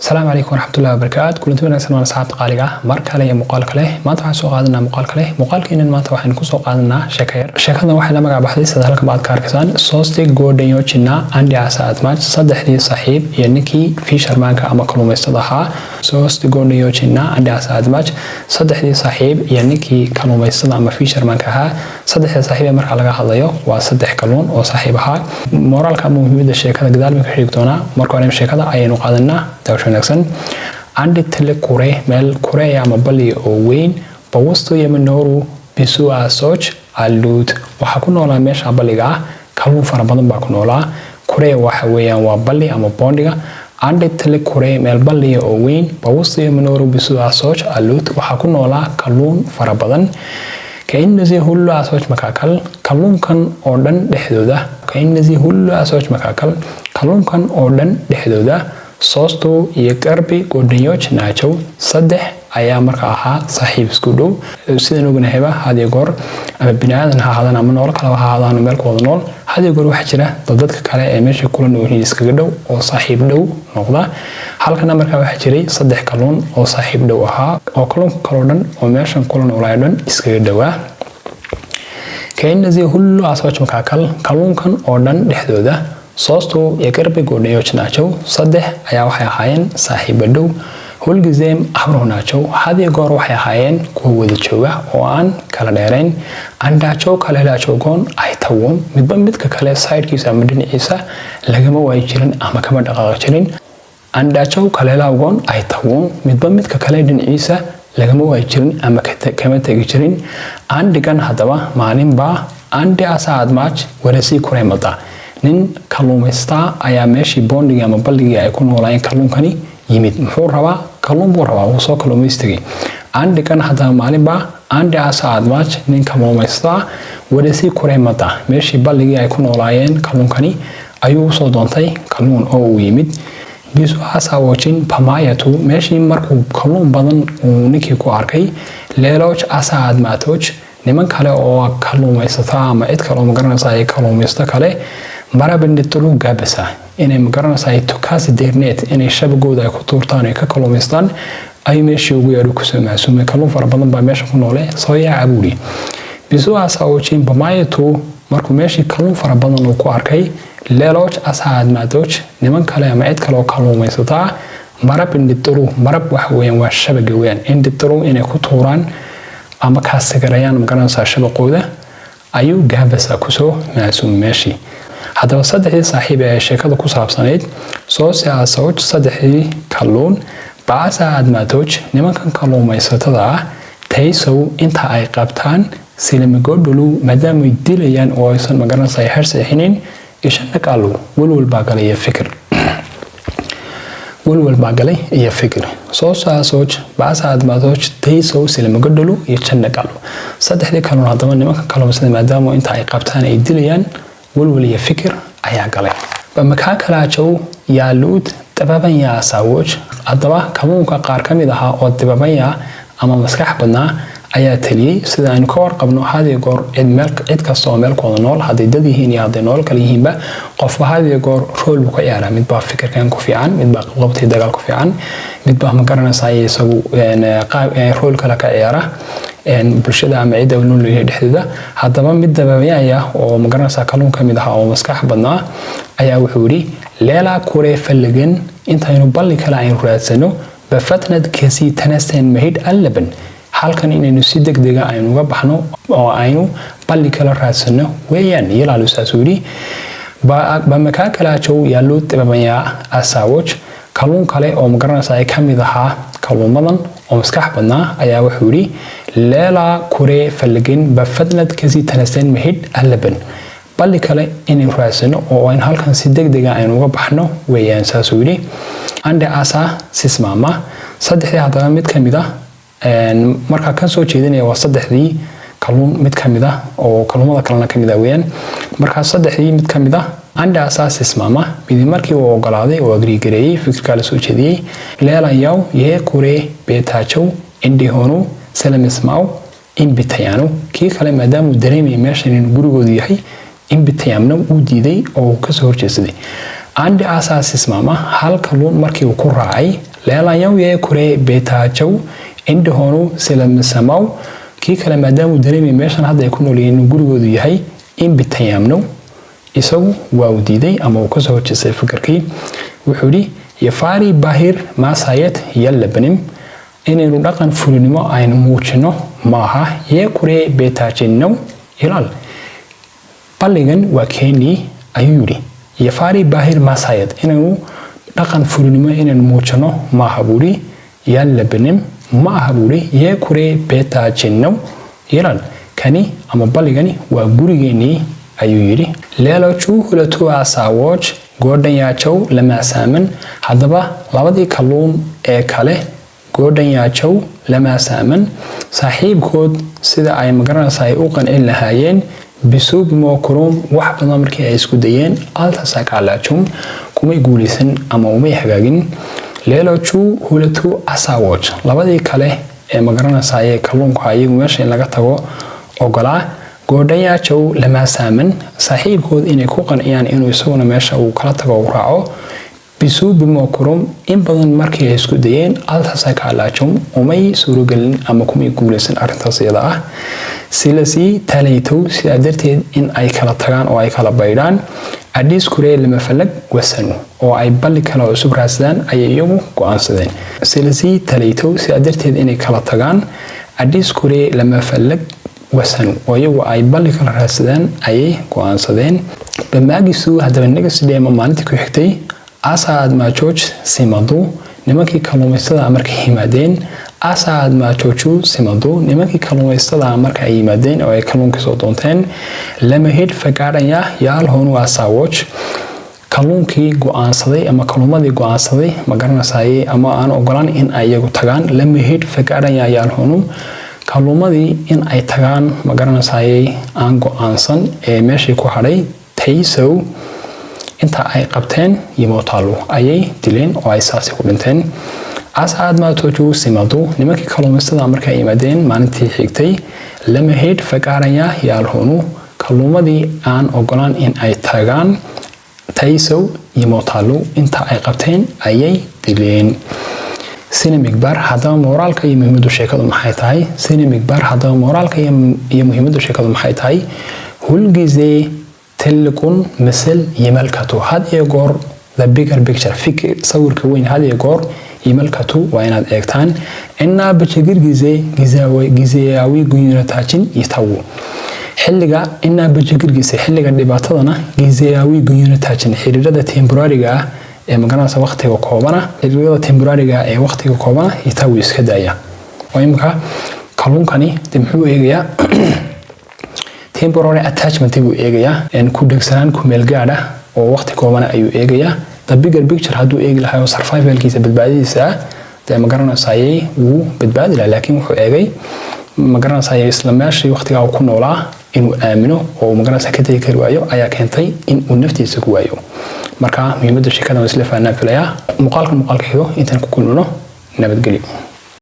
Asalaamu calaykum waraxmatullahi wabarakaatu. Kulanti wanaagsan waan asxaabta qaaliga ah, mar kale iyo muuqaal kale. Maanta waxaan soo qaadanaa muuqaal kale. Muuqaalkeenan maanta waxaynu kusoo qaadanaa sheeko yar. Sheekadan waxay la magac baxday, sida halkan baad ka arkaysaan, ሶስት ጓደኞችና አንድ ዓሣ አጥማጅ, saddexdii saaxiib iyo ninkii fishermanka ama kalluumaystada ahaa. ሶስት ጓደኞችና አንድ ዓሣ አጥማጅ, saddexdii saaxiib iyo ninkii kalluumaystada ama fishermanka ahaa. Saddexdii saaxiib ee marka laga hadlayo waa saddex kalluun oo saaxiib ahaa. Moraalka ama muhiimadda sheekada gadaal baan ka sheegi doonaa. Marka hore sheekada ayaynu qaadanaa. Daawasho wanaagsan. አንድ ትልቅ ኩሬ, meel ኩሬ ama balli oo weyn, በውስጡ የሚኖሩ ብዙ ዓሦች አሉት. Waxaa ku noolaa meesha balliga ah kalluun fara badan baa ku noolaa. ኩሬ waxa weeyaan waa balli ama pondiga. አንድ ትልቅ ኩሬ, meel balliya oo weyn, በውስጡ የሚኖሩ ብዙ ዓሦች አሉት, waxaa ku noolaa kalluun fara badan. ከእነዚህ ሁሉ ዓሦች መካከል, kalluunkan oo dhan dhexdooda, ከእነዚህ ሁሉ ዓሦች መካከል, kalluunkan oo dhan dhexdooda, ሶስቱ የቅርብ ጓደኞች ናቸው. Saddex ayaa marka ahaa saaxiib isku dhow. Sidaan ognahayba, had iyo goor ama bini aadan ha ahaadaan ama noolo kaleba ha ahaadaan, meel ku wada nool, had iyo goor waxaa jira dad dadka kale ee meesha kula nool yihiin iskaga dhow oo saaxiib dhow noqda. Halkana markaa waxaa jiray saddex kalluun oo saaxiib dhow ahaa oo kalluunka kaloo dhan oo meeshan kula noolaayo dhan iskaga dhowaa. ከእነዚህ ሁሉ ዓሦች መካከል, kalluunkan oo dhan dhexdooda, ሶስቱ የቅርብ ጓደኞች ናቸው. Saddex ayaa waxay ahaayeen saaxiibo dhow. ሁልጊዜም አብረው ናቸው. Had iyo goor waxay ahaayeen kuwa wada jooga oo aan kala dheerayn. አንዳቸው ከሌላቸው ጎን አይተውም. Midba midka kale sidekiisa ama dhinaciisa lagama waayi jirin ama kama dhaqaaqi jirin. አንዳቸው ከሌላው ጎን አይተውም. Midba midka kale dhinaciisa lagama waayi jirin ama kama tegi jirin. አንድ ቀን, haddaba maalinbaa, አንድ ዓሣ አጥማጅ ወደዚህ ኩሬ መጣ. Nin kalluumaystaa ayaa meeshii pondigii ama balligii ay ku noolaayeen kalluunkani yimid. Muxuu rabaa? Kalluun buu rabaa, wuu soo kalluumaystigay. አንድ ቀን, haddaba maalinbaa, አንድ ዓሣ አጥማጅ, nin kalluumaystaa, ወደዚህ ኩሬ መጣ, meeshii balligii ay ku noolaayeen kalluunkani ayuu usoo doontay kalluun oo uu yimid. ብዙ ዓሣዎችን በማየቱ, meeshii markuu kalluun badan uu ninkii ku arkay, ሌሎች ዓሣ አጥማጆች, niman kale oo kalluumaysata ama cid kale oo magaranaysa ay kalluumaysto kale, መረብ እንዲጥሉ ጋበዘ, inay magaranaysa to cast their net, inay shabagooda ay ku tuurtaan ay ka kalluumaystaan ayuu meeshii ugu yeedhu kusoo macsuumay. Kalluun fara badan baa meesha ku noole, soo yaaca buuri. ብዙ ዓሣዎችን በማየቱ, markuu meeshii kalluun fara badan uu ku arkay, ሌሎች ዓሣ አጥማጆች, niman kale ama cid kale oo kalluumaysataa, መረብ እንዲጥሉ, መረብ waxa weeyaan waa shabaga weeyaan, እንዲጥሉ, inay ku tuuraan ama kaasigarayaan magaranaysaa shabaqooda ayuu ጋበዘ, kusoo macsuumay meeshii. Haddaba saddexdii saaxiib ee sheekada ku saabsanayd, ሶስት ዓሣዎች, saddexdii kalluun, በዓሣ አጥማጆች, nimankan kalluumaysatada ah, ተይዘው, inta ay qabtaan, ስለሚገድሉ, maadaamay dilayaan oo aysan magaranaysaa ay harseexinin, ይጨነቃሉ, walwal baa galay iyo fikir, walwal baa galay iyo fikir. ሶስት ዓሣዎች በዓሣ አጥማጆች ተይዘው ስለሚገድሉ ይጨነቃሉ. Saddexdii kalluun haddaba nimanka kalluumaysatada maadaama inta ay qabtaan ay dilayaan, walwal iyo fikir ayaa galay. በመካከላቸው ያሉት ጥበበኛ ዓሣዎች, haddaba kalluunka qaar ka mid ahaa oo ጥበበኛ ama maskax badnaa ayaa taliyey. Sida aynu ka warqabno, had iyo goor cid meel cid kasta oo meel ku wada nool, hadday dad yihiin iyo hadday nool kale yihiinba, qofba had iyo goor role buu ka ciyaaraa. Mid baa fikirkan ku fiican, mid baa qabqabtii dagaal ku fiican, mid baa ma garanaysaa isagu role kale ka ciyaara bulshada ama cidda uu nool yahay dhexdeeda. Haddaba mid dababayaya oo ma garanaysaa kalluun ka mid ahaa oo maskax badnaa ayaa wuxuu yidhi, ሌላ ኩሬ ፈልገን, intaynu balli kale aynu raadsano, በፍጥነት ከዚህ ተነስተን መሄድ አለብን, halkan inaynu si degdega aynu uga baxno oo aynu balli kala raadsano weeyaan, ይላሉ saasuu yidhi. በመካከላቸው ያሉት ጥበበኛ ዓሣዎች, kalluun kale oo magaranaysa ay ka mid ahaa kalluumadan oo maskax badnaa ayaa wuxuu yidhi, ሌላ ኩሬ ፈልገን በፍጥነት ከዚህ ተነስተን መሄድ አለብን, balli kale inaynu raadsano oo aynu halkan si degdega aynu uga baxno weeyaan, saasuu yidhi. አንድ ዓሣ ሲስማማ, saddexdii haddaba mid ka mid ah markaa kan soo jeedinaya waa saddexdii kalluun mid ka mid ah oo kalluumada kalena ka mid ah weeyaan. Markaa saddexdii mid ka mid ah, አንድ ዓሣ ሲስማማ, midi markii uu ogolaaday oo agree gareeyey fikirkaa la soo jeediyey, ሌላኛው ይሄ ኩሬ ቤታቸው እንዲሆኑ ስለሚስማው እምቢተኛ ነው. Kii kale maadaamuu dareemayay meeshan inuu gurigoodu yahay, እምቢተኛም ነው, uu diiday oo uu kasoo horjeedsaday. አንድ ዓሣ ሲስማማ, hal kalluun markii uu ku raacay, ሌላኛው የኩሬ ቤታቸው እንደሆኑ ስለምሰማው kii kale maadaamuu dareemay meeshan hadda ay ku nool yihiin inuu gurigoodu yahay in bitayaamno, isagu waa uu diiday ama uu kasoo horjeestay fikirkii. Wuxuu yidhi የፈሪ ባህሪ ማሳየት የለብንም, inaynu dhaqan fulinimo aynu muujino maaha. የኩሬ ቤታችን ነው ይላል. Balligan waa keenii ayuu yidhi. የፈሪ ባህሪ ማሳየት, inaynu dhaqan fulinimo inaynu muujino maaha buu yidhi. የለብንም ma aha buu yidhi. የኩሬ ቤታችን ነው ይላል. Kani ama balligani waa gurigeenii ayuu yidhi. ሌሎቹ ሁለቱ አሳዎች ጓደኛቸው ለማሳመን, haddaba labadii kalluun ee kale ጓደኛቸው ለማሳመን, saaxiibkood sida ay magaranaysa ay u qancin lahaayeen, ብዙ ቢሞክሩም, wax badan markii ay isku dayeen, አልተሳካላቸውም, kumay guulaysan ama umay hagaagin. ሌሎቹ ሁለቱ አሳዎች, labadii kale ee magaranaysa kalluunka iyagu meesha in laga tago ogolaa, ጓደኛቸው ለማሳመን, saaxiibkood inay ku qanciyaan inuu isaguna meesha uu kala tago uu raaco, ብዙ ቢሞክሩም, in badan markii ay isku dayeen, አልተሳካላቸውም, umay suurogelin ama kumay guulaysan arrintaas iyada ah. ስለዚህ ተለይተው, sidaa darteed in ay kala tagaan oo ay kala baydhaan, አዲስ ኩሬ ለመፈለግ ወሰኑ, oo ay balli kale oo cusub raadsadaan ayay iyagu go'aansadeen. ስለዚህ ተለይተው, sidaa darteed inay kala tagaan, አዲስ ኩሬ ለመፈለግ ወሰኑ, oo iyagu ay balli kala raadsadaan ayay go'aansadeen. በማግስቱ, haddaba next day ama maalintii ku xigtay, አሳ አጥማጆች ሲመጡ, nimankii kalluumaysatada markay yimaadeen, አሳ አጥማጆቹ ሲመጡ, nimankii kalluumaysatada marka ay yimaadeen oo ay kalluunka soo doonteen, ለመሄድ ፈቃደኛ ያልሆኑ አሳዎች, kalluunkii go'aansaday ama kalluumadii go'aansaday ma garanaysaye ama aan ogolaan in ay iyagu tagaan, ለመሄድ ፈቃደኛ ያልሆኑ, kalluumadii in ay tagaan ma garanaysaye aan go'aansan ee meeshii ku hadhay, ተይዘው, inta ay qabteen, ይሞታሉ, ayay dileen oo ay saasi ku dhinteen. አሳ አጥማጆቹ ሲመጡ, nimankii kalluumaysatada markay ay yimaadeen maalintii xigtay, ለመሄድ ፈቃደኛ ያልሆኑ, kalluumadii aan ogolaan in ay tagaan, ተይዘው ይሞታሉ, inta ay qabteen ayay dileen. ስነ ምግባር, haddaba mooraalka iyo muhiimaddu sheekadu maxay tahay? ስነ ምግባር, haddaba mooraalka iyo muhiimaddu sheekadu maxay tahay? ሁልጊዜ ትልቁን ምስል ይመልከቱ, had iyo goor the bigger picture, fikir sawirka weyn had iyo goor ይመልከቱ, waa inaad eegtaan. እና በችግር ጊዜ ጊዜያዊ ግንኙነታችን ይተዉ, xilliga እና በችግር ጊዜ, xilliga dhibaatadana, ጊዜያዊ ግንኙነታችን, xiriirada temporary-ga ah ee magaranaysa waqtiga koobana, xiriirada temporary-ga ee waqtiga koobana, ይተዉ, iska daaya. Oo imika kalluunkani de muxuu eegayaa? Temporary attachment buu eegayaa, ku dhegsanaan ku meel gaadha oo waqti koobana ayuu eegayaa. The bigger picture hadduu eegi lahaa oo survivalkiisa, badbaadadiisa ah, dee ma garanaysayay wuu badbaadi lahaa. Laakiin wuxuu eegay ma garanaysayay isla meeshii waqtigaa uu ku noolaa inuu aamino oo uu magaranaysa ka tegi kari waayo ayaa keentay in uu naftiisa ku waayo. Marka muhiimadda sheekada waan isla fahnaan filayaa. Muuqaalka muuqaalka xigo intaan ku kulmino, nabadgelyo.